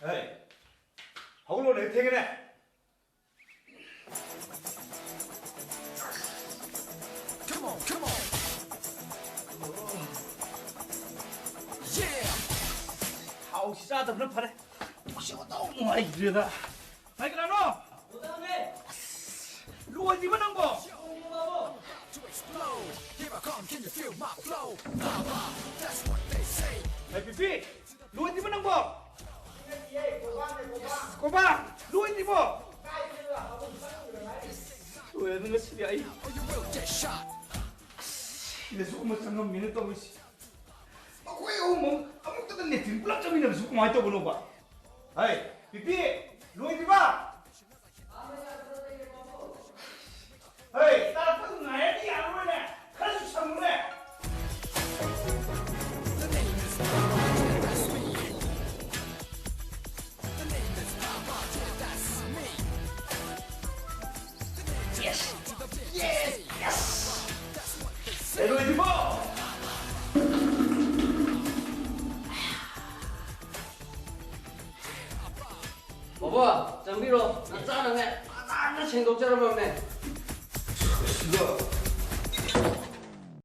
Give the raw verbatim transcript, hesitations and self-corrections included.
ꯍꯦ, ꯍꯧꯒꯠꯂꯣꯅꯦ, ꯊꯦꯡꯉꯦꯅꯦ꯫ ꯊꯥꯎꯁꯤ ꯆꯥꯗꯕꯅ ꯐꯔꯦ꯫ ꯄꯨꯛꯁꯤ ꯑꯣꯟꯊꯣꯛ ꯅꯨꯡꯉꯥꯏꯇ꯭ꯔꯦꯗ꯫ ꯀꯅꯥ ꯀꯅꯥꯅꯣ? ꯂꯣꯏꯗ꯭ꯔꯤꯕ ꯅꯪꯕꯣ? ꯍꯦ, ꯄꯤꯄꯤ, ꯂꯣꯏꯗ꯭ꯔꯤꯕ ꯅꯪꯕꯣ? ꯀꯣꯕꯥ, ꯂꯣꯏꯗ꯭ꯔꯤꯕꯣ? ꯂꯣꯏꯔꯦ, ꯉꯁꯤꯗꯤ ꯑꯩ ꯁꯤꯗꯁꯨ ꯑꯃ ꯆꯪꯉꯝꯃꯤꯅ ꯇꯧꯔꯤꯁꯤ꯫ ꯃꯈꯣꯏ ꯑꯍꯨꯝꯃꯛ ꯑꯃꯨꯛꯇꯗ ꯂꯦꯇ꯭ꯔꯤꯟ ꯄꯨꯂꯞ ꯆꯪꯃꯤꯟꯅꯕꯁꯨ ꯀꯃꯥꯏꯅ ꯇꯧꯕꯅꯣꯕ? ꯍꯩ, ꯄꯤꯄꯤ, ꯂꯣꯏꯗ꯭ꯔꯤꯕ? ꯍꯩ, ꯇꯥꯔꯛꯄꯗꯨ ꯉꯥꯏꯔꯗꯤ ꯌꯥꯔꯔꯣꯏꯅꯦ꯫ ꯈꯔꯁꯨ ꯁꯪꯉꯨꯅꯦ꯫ ꯂꯣꯏꯗ꯭ꯔꯤꯕꯣ? ꯕꯣꯕꯣ, ꯆꯪꯕꯤꯔꯣ꯫ ꯅꯆꯥꯅꯅꯦ ꯐꯖꯅ ꯁꯦꯡꯗꯣꯛꯆꯔꯝꯃꯕꯅꯦ꯫ ꯁꯤꯗ